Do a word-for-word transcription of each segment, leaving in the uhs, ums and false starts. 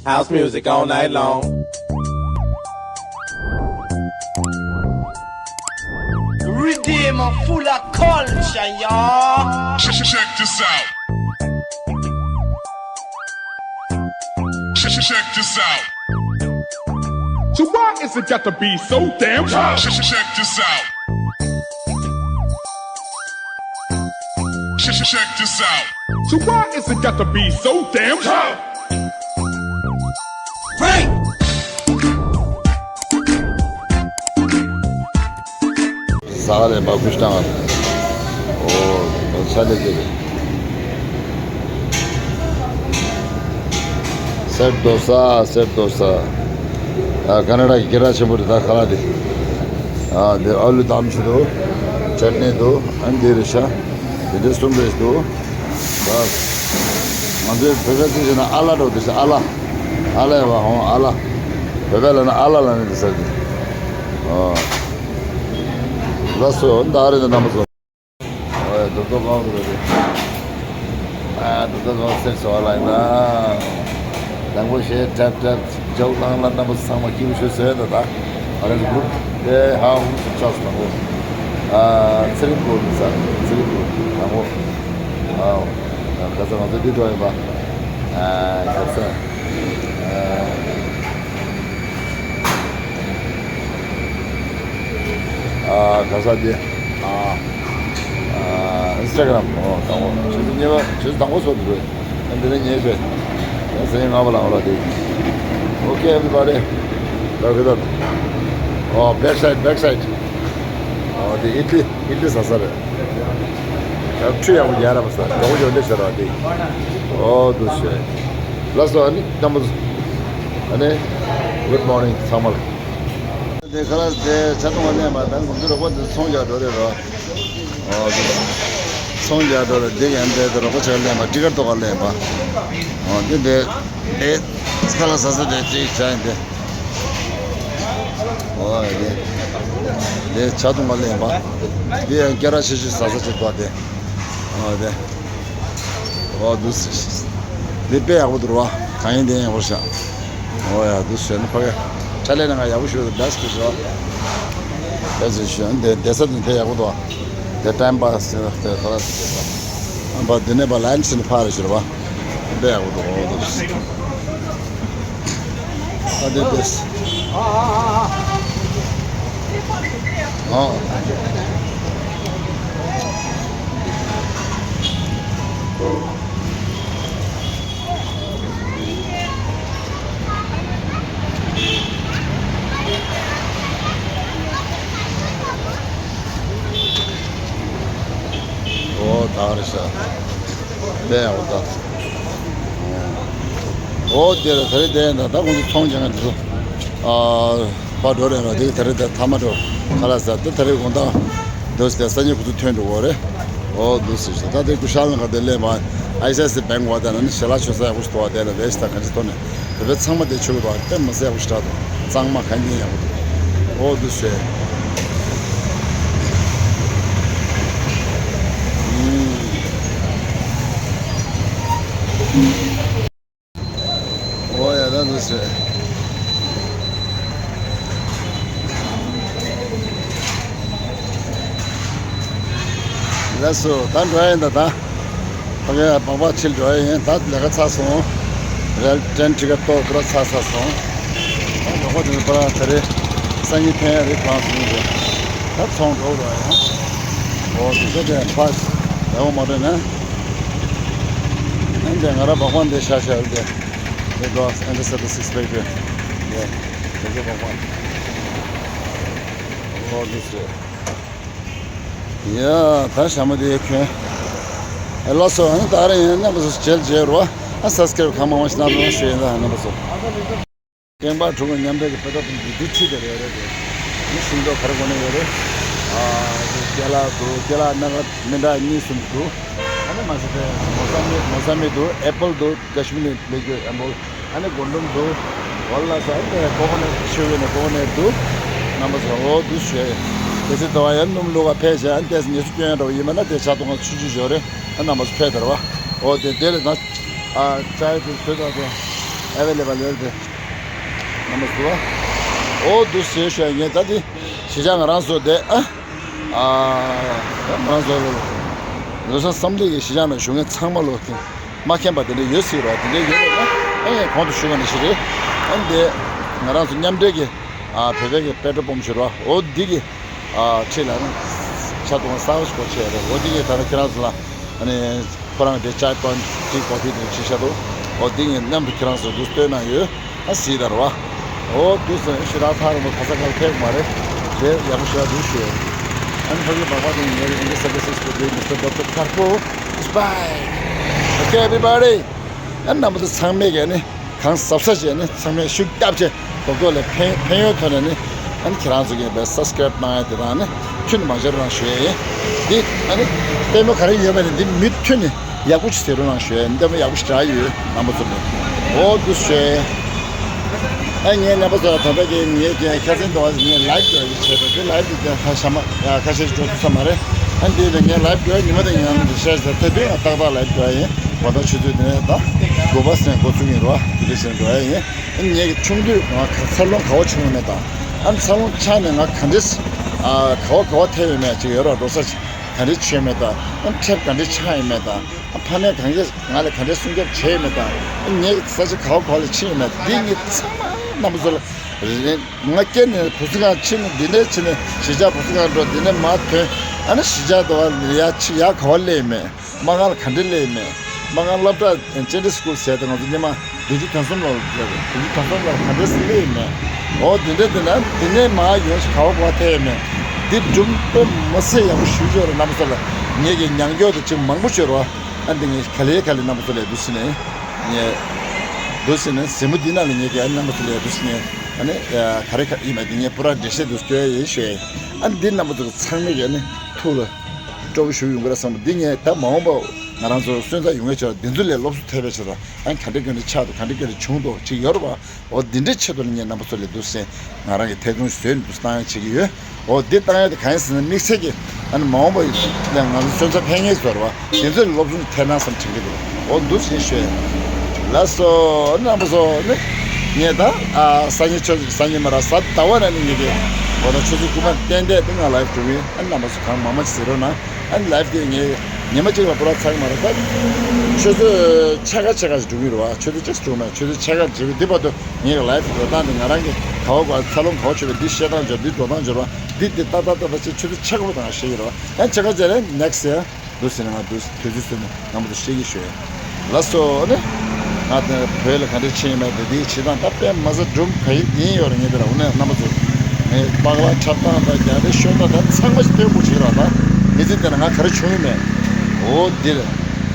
House music all night long. Redeem full of culture, y'all. Check this out. Check, check, check this out. So why is it got to be so damn tough? Check, check, check this out. Check, check, check this out. So why is it got to be so damn tough? Frank! ཟ་ལེ་མ་ཁུ་ཤ་ཨོ་ས་ལེ་ཀེ་རེ། སེར་དོ་ས་སེར་དོ་ས། ཨ་ཀ་ན་ཌ་གི་སྐད་གྲགས་ཆེན་པོ་རེད་ད་ཁ་ལག་དེ། ཨ་དེ་ཨ་ལུ་དམ་ཆུ་འདུག་ཅེ་ཊ་ནི་འདུག་ཨ་འདི་རེད་ཤག་དེ་འདྲ་གསུམ་རེད་འདུག་ད་ང་ཚོའི་བོད་སྐད་ཚིག་བྱས་ན་ཨ་ལ་འགྲོ་དེ་ཤག་ཨ་ལ། ཨ་ལ་ཡ་བ་ཧོང་ཨ་ལ། བོད་སྐད་ལ་ན་ཨ་ལ་ལ་ནི་དེ་ཟེར་གི་ཨོ། ལགས་སོ་ད་རེད་ད་རྣམ་པ་ཚོ། ཨོ་ཡ་རྡོ་རྡོ་གང་རེད་རེད། ཨ་རྡོ་རྡོ་གང་སེར་སོ་ལ་ཡིན་ན། དང་པོ་ཞེས་ཏྲབ་ཏྲབ་ཇོག་ལང་ལ་རྣམ་པ་ཚོ་ཚང་མ་སྐྱིད་པོ་བྱོས་ཟེར་ད་ད། ཨ་རེ་གུ་དེ་ཧ་འུ་སུ་ཅག་སུ་དང་པོ། ཨ་ཚེ་རིང་གོ་མི་ས་ཚེ་རིང་གོ་དང་པོ། ཨའོ། ཁ་ས་ང་ཚོ་འདི་འགྲོ་ཡིན་པ། ཨ་ཁ་ས། ཨ་ག་ས་དེ། ཨ་ཨ་ཨིན་སི་ཊ་གྷ་རམ། ཨོ་དང་པོ་ཆུ་ཚོད་གཉིས་པ་ཆུ་ཚོད་དང་པོ་སོ་འདུག་ཨ་འདི་ནས་ཉེས་པས། ཨ་སེ་ང་བ་ལང་ར་དེ། Okay everybody. ད་གི་ད། ཨོ་back side, back side. ཨོ་དེ་ཨི་ཏི་ལི་ཨི་ཏི་ལི་ཟ་ས་རེད། ཡང་ཁྲུ་ཡག་པོ་རྒྱག་ར་མ་ཟ་གྲོགས་པོ་ཡོད་འདྲ་ཤར་བ་དེ། ཨོ་འདུག་ཤོད། ལགས་སོ་ཨ་ནི་རྣམ་པ་ཚོ། ཨ་ནི་good morning ཚང་མ་ལ། དེ་ཁ་ལག་དེ་ཆ་ཚང་བ་ལེན་པ་དང་ང་ཚོ་རོགས་པ་དེ་ཚོང་རྒྱག་འགྲོ་རེད་རོ། ཨོ་དེ་ཚོང་རྒྱག་འགྲོ་རེད་དེ་ག་ཡང་དེ་རོགས་པ་ཆ་ལེན་པ་ཏི་ཀར་ཏོ་ག་ལེན་པ། ཨོ་དེ་དེ་དེ་ཁ་ལག་ཟ་ས་དེ་དེ་བྱ་ཡིན་དེ། ཨོ་དེ་དེ་ཆ་ཚང་བ་ལེན་པ། དེ་ཡང་སྐད་གྲགས་ཆེ་ཤོས་ཟ་ས་ཆེ་བ་དེ། ཨོ་དེ། ཨོ་འདུག་སེ། འདི་དཔེ་ཡག་པོ་འདུག་ར་བ། གང་ཡིན་དེ་ཡང་ཧོར་ཤ། ཨོ་ཡ་འདུག་སེ་ནི་ཕ་གི་ཁྲ་ལེ་ནང་ང་ཡག་པོ་ཞུ་འདུག་སེ་ཞུ་ར། དེ་ཚོ་ཞུ་འདི་བསྡད་ས་འདི་དེ་ཡག་པོ་འདུག་བ། དེ་ཊའིམ་པ་སི་དེ་ཁ་ལག་ཟ་ས། ཨམ་པ་འདི་ནས་པ་ལན་སི་ནི་ཕ་རེ་ཞུ་ར་བ། དཔེ་ཡག་པོ་འདུག་ཨོ་འདུག་སེ། ཨ་དེ་དེ། ཨ། ཨོ་ད་རེ་ཤ། དེ་ཡང་ད། ཨོ་དེ་རེད་ད་རེད་དེ་ཡང་ད་ད་ཁོང་ཚོ་ཚོང་རྒྱག་མཁན་དེ་ཚོ། ཨ་ཕར་འགྲོ་རེད་ར་དེ་ད་རེད་ད་ཐ་མ་འགྲོ་ཁ་ལག་ཟ་དེ་ད་རེད་དགོང་དག་འདུག་སེ་སང་ཉིན་ཁོ་ཚོ་ཐོན་འགྲོ་གི་རེད། ཨོ་འདུག་སེ་ཞུ་ད་དེ་ཀུ་ཤ་ལ་ག་དེ་ལས་མ་ཨའི་སི་ཨའི་སི་བེང་བ་དེ་ན་ནི་ཞལ་ལག་མཆོད་ས་ཡག་པོ་ཞིག་འདུག་བ་དེ་ལ་བས་ཤི་ད་ག་ཚོད་ཐོན་ནས། བོད་པ་ཚང་མ་དེ་ཆོས་དང་དཔེ་མི་སྲིད་ཡག་པོ་ཞེ་དྲག་འདུག་གཙང་མ་གང་ཡིན་ཡག་པོ་འདུག་ཨོ་འདུག་ཟེར། ཨོ་ཡ་ད་འདུག་ཟེར། ལགས་སོ་ད་འགྲོ་ཡ་ཡིན་ད་ད། ཕ་གིར་སྦག་སྦག་ཕྱིར་འགྲོ་ཡ་ཡིན། ད་ལས་ཀ་ཚར་སོང་། རེལ་ཊེན་ཊི་ཀེ་ཊི་ཏོག་ཀ་ར་ཚར་ཚར་སོང་། ད་ལོག་པ་དེ་ཚོ་པ་ར་ད་རེས་སང་ཉིན་ཐོན་ཡ་རེད་གང་སོང་རེད། ད་ཚོང་འགྲོ་རོགས་ཡ། འོ་དེ་ཚོ་དེ་ཕ་ལས་འོ་མ་རེད་ན། ཨ་འདི་ང་ར་སྦག་སྦག་འདི་ཤ་ཤ་རེད་དེ། དེ་དོ་ཨ་འདི་སེ་ཏོ་སིག་སི་པེག་དེ། དེ་དེ་ཚོ་སྦག་སྦག་འོ་དེ་ཚོ། ཡ་ད་ཞྭ་མོ་དེ་གྱོན། ཨེ་ལགས་སོ་ཨ་ནི་ད་རེས་ཡིན་རྣམ་པ་ཚོ་མཇལ་མཇལ་རོ། ཨ་སབ་སི་ཀ་རབ་གང་མང་མང་ཞིག་གནང་རོགས་ཞུ་ཡིན་ད་རྣམ་པ་ཚོ། ཀེམ་པ་ཕྲུ་གུ་མཉམ་འབྲེལ་གྱི་དཔེ་ཐོག་ཏུ་འདི་འདི་ཁྲིད་དེ་རེད་རེད་རེད། འདི་ཤིང་ཏོག་ག་རེ་གོ་ནས་ཡོད་རེད། ཨ་འདི་ཀེ་ལ་འདུག་ཀེ་ལ་སྣ་ཁ་མི་འདྲ་གཉིས་གསུམ་འདུག་ཨ་ནི་མ་ཟད་དེ་མོ་ས་མི་མོ་ས་མི་འདུག་ཨེ་པལ་འདུག་ཀ་ཤི་མིར་ནས་སླེབས་རྒྱུ་ཨེ་པལ། ཨ་ནི་སྒོར་འབྲུམ་འདུག་ཝལ་ལ་ས་ཨ་ནི་ཀོ་ཀོ་ནཊ་ཤོད་ཡོད་ནས་ཀོ་ཀོ་ནཊ་འདུག་རྣམ་པ་ཚོ་འོ་འདུག་ཞུ་ཡ་ཡིན། དེ་ཚེ་དོ་བ་ཡང་སྣུམ་བླུག་ག་ཕེབས་བྱས་ཨ་ནི་ཏོག་ཙམ་ངལ་གསོ་སྐྱོན་ཡ་འདྲ་བོ་ཡིན་པ་ན་དེ་ཆ་ཚང་ཆུ་ཆུ་ཞོ་རེད། ཨ་རྣམ་པ་ཚོ་ཕེབས་དར་བ་འོ་དེ་དེ་རེད་ད། ཨ་ཅའི་དེ་ཚོད་ད་དེ། ཨེ་ཝེ་ལེ་བལ་ཡོད་དེ། རྣམ་པ་ཚོ། འོ་འདུག་ཟེར་ཞུ་ཡ་ཡིན། ད་དེ་གཞིས་ཆགས་ང་རང་ཚོ་དེ་ཨ། ཨ། ང་རང་ཚོ་ལོ་གསར་བསམ་གླིང་གི་གཞིས་ཆགས་ནང་བཞུགས་མཁན་ཚང་མ་ལོ་དེ་མ་མཁྱེན་པ་དེ་འདྲ་ཡོད་སྲིད་རོགས། དེ་འདྲ་ཡོད་པ་ན་ཨེ་ཡང་གོང་དུ་ཞུས་པ་ནང་བཞིན་རེད། ཨ་ནི་དེ་ང་རང་ཚོ་མཉམ་འབྲེལ་གྱི་ཨ་བོད་པའི་གི་པེ་ཏྲོ་སྦོམ་ཞིག་རོགས། འོ་འདི་གི་ཨ་ཁྲིད་ལ་ནི་ཆ་ཏོང་ས་བ་ཞིག་གོ་ཆེ་རེད། འོ་འདི་གི་ད་ནི་ཁྱེད་རང་ཚོ་ལ་ཨ་ནི་ཁོ་རང་དེ་ཅའི་པོན་ཊི་ཀོ་ཕི་དེ་ཅི་ཤ་དོ། འོ་འདི་ངས་མཉམ་དུ་ཁྱེད་རང་ཚོར་འདུག་སྟོན་གནང་ཡོད། ཨ་སྲིད་དར་བ། འོ་འདུག་སེ་ཞེ་དྲག་ཐག་རིང་པོ་ག་ས་ག་ལ་ཕེབས་མ་རེད། དེ་ཡག་པོ་ཞེ་དྲག་འདུག་ཞུ། ཨ་ནི་ཕ་གི་པགས་པ་དེ་ངའི་ཨིན་ཇི་སར་བི་སི་སི་པུ་ཏི་མི་སི་ཊར་ཌོག་ཊར་ཁར་ཁོ། It's bye. Okay, everybody. ཨ་རྣམ་པ་ཚོ་ཚང་མས་ཀྱི་ནི་གང་གཟབ་གཟབ་བྱས་ནི་ཚང་མས་ཤུགས་བརྒྱབ་བྱས་རྡོག་རྡོག་ལས་ཕན་ཕན་ཡོན་ཐོག་ནས་ནི་ཨ་ནི་ཁྱེད་རང་ཚོ་གིས་བས་སབ་སི་ཀ་རེབ་གནང་ཡ་དེ་དང་ནི་ཁྱོན་ནས་མ་བརྗེད་རོགས་གནང་ཞུ་ཡ་ཡིན། འདི་ཨ་ནི་ལྟད་མོ་ག་རེ་ཡོད་པ་ནི་འདི་མུ་མཐུད་ནས་ཡག་པོ་ཞིག་བཟོ་རོགས་གནང་ཞུ་ཡ་ཡིན། ལྟད་མོ་ཡག་པོ་ཞིག་རག་ཡོད་རྣམ་པ་ཚོ་ནི། འོ་འདུག་ཞུ་ཡ་ཡིན། ཨ་ངའི་རྣམ་པ་ཚོ་ལ་ད་ལྟ་གི་ངའི་ཀྱི་ཁ་སང་དུ་བ་ངས་ལའེབ་འགྲོ་ཡི་བྱས་པ་དེ་ལའེབ་དེ་ཁ་ཤ་མ་ཁ་ཤས་ཤིག་འགྲོ་ཐུབ་ས་མ་རེད། ཨ་འདི་ལ་ངས་ལའེབ་འགྲོ་ཉི་མ་དང་ཉི་མ་འདི་ཤར་ཟེར་ཐེ་དུས་ང་ཏག་ཏག་ལའེབ་འགྲོ་ཡ་ཡིན། གོ་ད་ཆུ་ཚོད་དེ་ནས་ད་དགུ་པ་སེང་འགོ་ཚུགས་ཡིན་རོ། དེ་འདྲ་བྱས་འགྲོ་ཡ་ཡིན། ཨ་ངས་ཀྱི་ཆུང་དུས་ང་ཁ་འཚར་ལོངས་ག་བ་བྱུང་ཡོད་མེད་དང་། ཨ་འཚར་ལོངས་ཆགས་ནས་ང་ག་འདྲས་ཨ་ག་བ་ག་བ་ཐེབས་ཡོད་མེད་ཅིག་ཡོད་རོ། འགྲོ་ས་ཅིག་ག་འདྲས་ཆོད་མེད་དང་། ཨ་ཁྲེབ་ག་འདྲས་ཆགས་ཡོད་མེད་དང་། ཨ་ཕ་མས་གང་གས་ང་ལ་ག་འདྲས་སྲུང་སྐྱོབ་བྱས་ཡོད་མེད་དང་། ཨ་ངས་ས་ཆ་ག་བ་ག་བ་ལ་ཕྱིན་ཡོད་མེད་འདི་ངས་ཚང་མ་རྣམ་པ་ཚོ་ལ་རེ་ང་སྐྱེས་ནས་བུ་སི་ཁང་ཕྱིན་ནས་འདི་ནས་ཕྱིན་ནས་གཞིས་ཆགས་བུ་སི་ཁང་འགྲོ། འདི་ནས་མར་ཐོན། ཨ་ནི་གཞིས་ཆགས་དུ་བ་ཡ་ཕྱི་ཡ་ག་བ་སླེབས་ཡོད་མེད། མ་ང་ལ་ག་འདྲས་སླེབས་ཡོད་མེད། མ་ང་སློབ་གྲྭ་ཅན་ཌེ་སི་ཀུལ་ཟེར་ཏེ་ང་ཚོ་སྔོན་མ་བདུན་ཅུ་དོན་གསུམ་ལོར་བསྡད་རེད། བདུན་ཅུ་དོན་གསུམ་ལོར་ག་འདྲས་སླེབས་ཡོད་མེད། འོ་འདི་འདྲས་འདི་ན་འདི་ནས་མར་ཡོང་ཞིག་ག་བ་ག་བ་ཐེབས་ཡོད་མེད། འདི་སྒྲུང་དཔེ་མི་སྲིད་ཡག་པོ་ཞུ་ཆོག་རེད། རྣམ་པ་ཚོ་ལ་ངས་ཀྱི་ཉམས་མྱོང་དེ་ཅིག་མང་པོ་བྱོས་རོགས། ཨ་འདི་ངས་ག་ལེ་ག་ལེ་རྣམ་པ་ཚོ་ལ་འདུག་སེ་ནས་ངས་འདུག་སེ་ནས་གཟིགས་མོ་འདི་ནང་ལ་ངས་ཀྱི་ཨ་རྣམ་པ་ཚོ་ལ་འདུག་སེ་ནས་ཨ་ནི་ག་རེ་ག་ཡིན་མ་འདི་ངས་པུ་ར་འགྲེལ་བཤད་འདུག་སྐྱོ་ཡ་ཡིན་ཞུ་ཡ་ཡིན། ཨ་འདི་རྣམ་པ་ཚོ་ཚང་མས་ཀྱི་ཨ་ནི་ཐུགས་ལ་སྤྲོ་པོ་ཞུ་ཡོང་གི་རེད་བསམ་པ་འདི་ངས་ད་མ་འོངས་པ་ང་རང་ཚོ་སོན་རྩ་ཡོང་བའི་ཆེད་ལ་འདི་ཚོ་ལས་སློབ་གསོ་ཐེབས་པའི་ཆེད་དུ་ཨ་ག་འདྲ་སྐྱོན་འདྲ་ཆགས་འདུག་ག་འདྲ་སྐྱོན་འདྲ་བྱུང་འདུག་ཅིག་ཡོད་རེད་བ། འོ་འདི་འདྲའི་ཆེད་དུ་ལ་ངས་རྣམ་པ་ཚོ་ལས་འདུག་སེ་ང་རང་གི་ཐེ་ཚོམ་བཟོས་ནས་འདུག་སེ་བཏང་ཡ་བྱེད་ཀྱི་ཡོད། འོ་འདི་བཏང་ཡ་དེ་གང་ཡིན་ཟེར་ན་དམིགས་བསལ་གྱི་ཨ་ནི་མ་འོངས་པ་ལ་ང་ཚོ་སོན་རྩ་འཕེལ་ངེས་བཟོ་རེད་བ། དེ་ཚོ་ལ་སློབ་སྦྱོང་ཐེབས་ན་བསམ་དྲན་གྱི་འདུག་འོ་འདུག་སེ་ཞུས། ལགས་སོ་རྣམ་པ་ཚོ་ནི་ངས་ད་ཨ་སང་ཉིན་ཆུ་སང་ཉིན་མ་ར་གཟའ་ཟླ་བ་ནས་ནི་ངས་ཀྱི་འོ་ད་ཆུ་ཚོད་དགུ་པ་ཏན་ཏན་དེ་ང་ལའེབ་འགྲོ་གི་ཡིན། ཨ་ནི་རྣམ་པ་ཚོ་གང་མང་མང་ཅིག་གཟིགས་རོགས་གནང་། ཨ་ནི་ལའེབ་དེ་ངས་ཉི་མ་གཅིག་ལ་པུ་ར་ཚར་གི་མ་རེད། ད་ཆུ་ཚོད་ཕྱེད་ཀ་ཕྱེད་ཀ་ཞིག་འགྲོ་གི་རེད་བ། ཆུ་ཚོད་གཅིག་འགྲོ་མེད། ཆུ་ཚོད་ཕྱེད་ཀ་འགྲོ་གི་འདི་བར་དུ་ངས་ལའེབ་འགྲོ་སྟངས་དེ་ང་རང་གི་ག་བ་ག་བ་འཚར་ལོངས་ག་བ་བྱུང་བའི་འདི་བཤད་སྟངས་འབྱོར་འདི་འགྲོ་སྟངས་འབྱོར་བ་འདི་འདི་ཏག་ཏག་ཏག་ཏག་ཅིག་ཆུ་ཚོད་ཕྱེད་ཀ་པོ་དང་བཤད་ཀྱི་རེད་བ། ཡང་ཕྱེད་ཀ་ཅིག་ལ་ནེག་སི་ཡར་འདུག་ཟེར་ནས་ང་འདུག་དུས་ཚོད་ཟིན་ནས་རྣམ་པ་ཚོ་བཤད་ཀྱི་ཞུ་ཡ། ལགས་སོ་ནི། ང་དང་བོད་ལ་ག་འདྲ་ཕྱིན་ཡོད་མེད་དེ་དེའི་བྱེད་སྟངས་ད་དཔེ་མི་སྲིད་སྒྲུང་ག་ཡིན་འདི་ཡིན་ཡོད་རེད། ངས་དེ་ལ་འོ་ན་རྣམ་པ་ཚོ་ངས་པགས་ལ་འཁྲབ་སྟངས་དང་རྒྱ་རེ་ཤོད་སྟངས་ད་ཚང་མ་ཞིག་སྟོན་དགོས་བྱེད་ར། ད་མི་ཚེ་འདི་ན་ང་ག་རེ་བྱུང་ཡོད་མེད། འོ་འདིར་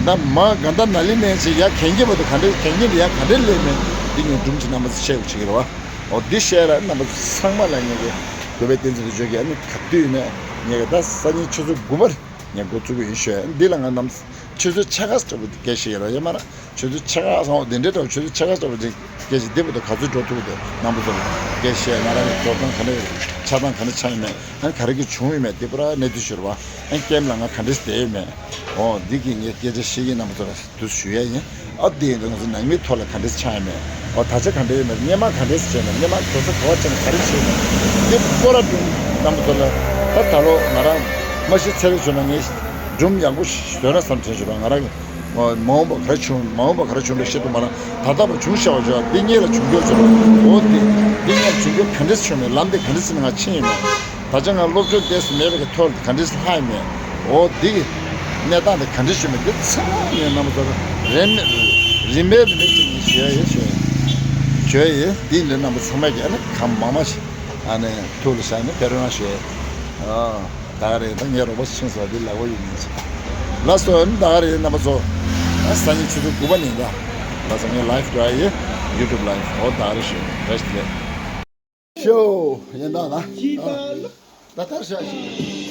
ད་མ་ག་ད་ན་ལི་ནས་ཅིག་ཡ་གན་གྱི་བར་དུ་ག་འདྲ་གན་གྱི་འདི་ཡ་ག་འདྲ་སླེབས་མེད་འདི་ངས་སྒྲུང་ཅིག་རྣམ་པ་ཚོ་བཤད་དགོས་བྱེད་ཀྱི་རེད་བ། འོ་འདི་བཤད་ར་རྣམ་པ་ཚོ་ཚང་མ་ལ་ངས་ཀྱི་གུས་པས་བསྟན་འཛིན་དུ་བརྗོད་ཀྱི་ཨ་ནི་ག་དུས་ནས་ངས་ཀྱི་ད་སང་ཉིན་ཆུ་ཚོད་དགུ་པར་ངས་འགོ་བཙུགས་ཀྱི་ཡིན་ཞུ་ཡ། འདི་ལ་ང་རྣམ་ཆུ་ཚོད་ཕྱེད་ཀ་ཙམ་སྐད་བཤད་ཀྱི་ར་ཡོད་མ་ར། ཆུ་ཚོད་ཕྱེད་ཀ་སོང་འདི་འདྲའི་འདྲ་བོ་ཆུ་ཚོད་ཕྱེད་ཀ་ཙམ་འདི་སྐད་ཆ་འདི་བར་དུ་ག་ཚོད་འགྲོ་ཐུབ་འདུག་རྣམ་པ་ཚོ་སྐད་བཤད་ང་རང་གི་འགྲོ་སྟངས་ག་འདྲ་ཆགས་སྟངས་ག་འདྲ་ཆགས་ཡོད་མེད། ཨ་ག་རེ་གི་བྱུང་ཡོད་མེད་འདི་པུ་ར་གནས་ཚུལ་ཤོད་ར་བ། ཨ་ཀེམ་ལ་ང་ག་འདྲས་བསྡད་ཡོད་མེད། འོ་འདི་གི་ངས་སྐད་ཆ་བཤད་ཀྱི་རྣམ་པ་ཚོ་ལ་འདུག་ཞུ་ཡ་ཡིན། ཨ་འདི་ཡིན་དུས་ང་ཚོ་ནང་མིའི་ཐོག་ལ་ག་འདྲས་ཆགས་ཡོད་མེད། འོ་ད་ཆ་ག་འདྲས་ཡོད་མེད། སྔོན་མ་ག་འདྲས་བྱས་མེད། སྔོན་མ་འགྲོ་ས་ག་བ་བྱས་ནས་ག་རེ་བྱས་མེད། འདི་པུ་ར་སྒྲུང་རྣམ་པ་ཚོ་ལ་ད་ད་ལོ་ང་རང་མ་གཞི་ཚེ་རིང་བྱུང་ན་ངས་སྒྲུང་ཡག་པོ་བཟོས་ན་བསམ་དྲན་བྱུང་ར། ང་རང་གི་མ་འོངས་པ་ག་རེ་བྱུང་མ་འོངས་པ་ག་རེ་བྱུང་རེད་ཤེས་ཐུབ་མ་ར། ད་ལྟ་བ་བྱུང་ཤག་བ་བྱུང་འདི་གཉིས་ལ་བྱུང་རྒྱུར་བྱུང་འོ་འདི་འདི་གཉིས་ལ་བྱུང་རྒྱུར་ག་འདྲས་བྱུང་མེད། ལམ་འདི་ག་འདྲས་ཟིན་ང་ཕྱིན་ཡོད་མེད། ད་ཆ་ང་སློབ་སྦྱོང་ཏོག་ཙམ་མེད་པའི་གི་ཐོག་ལ་ག་འདྲས་ལྷག་ཡོད་མེད། འོ་འདི་གི་གནས་སྟངས་དེ་ག་འདྲས་བྱུང་མེད་འདི་ཚང་མ་ངས་རྣམ་པ་ཚོར་རིན་མེད་རིན་མེད་རིན་མེད་ཅིག་ངས་ཞུ་ཡ་ཡིན་ཞུ་ཡ་ཞུ་ཡ་ཡིན། འདི་འདྲའི་རྣམ་པ་ཚང་མས་ཀྱི་ཨ་ནི་གང་མང་མང་ཞིག་ཨ་ནི་ཐུགས་ལ་བཞག་ནས་ཕེབས་རོགས་གནང་ཞུ་ཡ་ཡིན། ཨ་ད་ག་རེད། ད་ངའི་རོགས་པ་ཆིང་ས་འདི་ལག་པ་ཡིན་ནས་ལགས་སོ། ཨ་ནི་ད་ག་རེད་རྣམ་པ་ཚོ། ཨ་སང་ཉིན་ཆུ་ཚོད་དགུ་པ་ནས་ད་ལགས་སོ། ངས་ལའེབ་འགྲོ་ཡ་ཡིན། ཡུ་ཊུབ་ལའེབ། འོ་ད་ག་རེད་ཞུ་རེད་དེ། ཤོ་ཡིན་ད་ལ། ད་ལྟར་བཞག་ཤིག་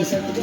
ད་དེ།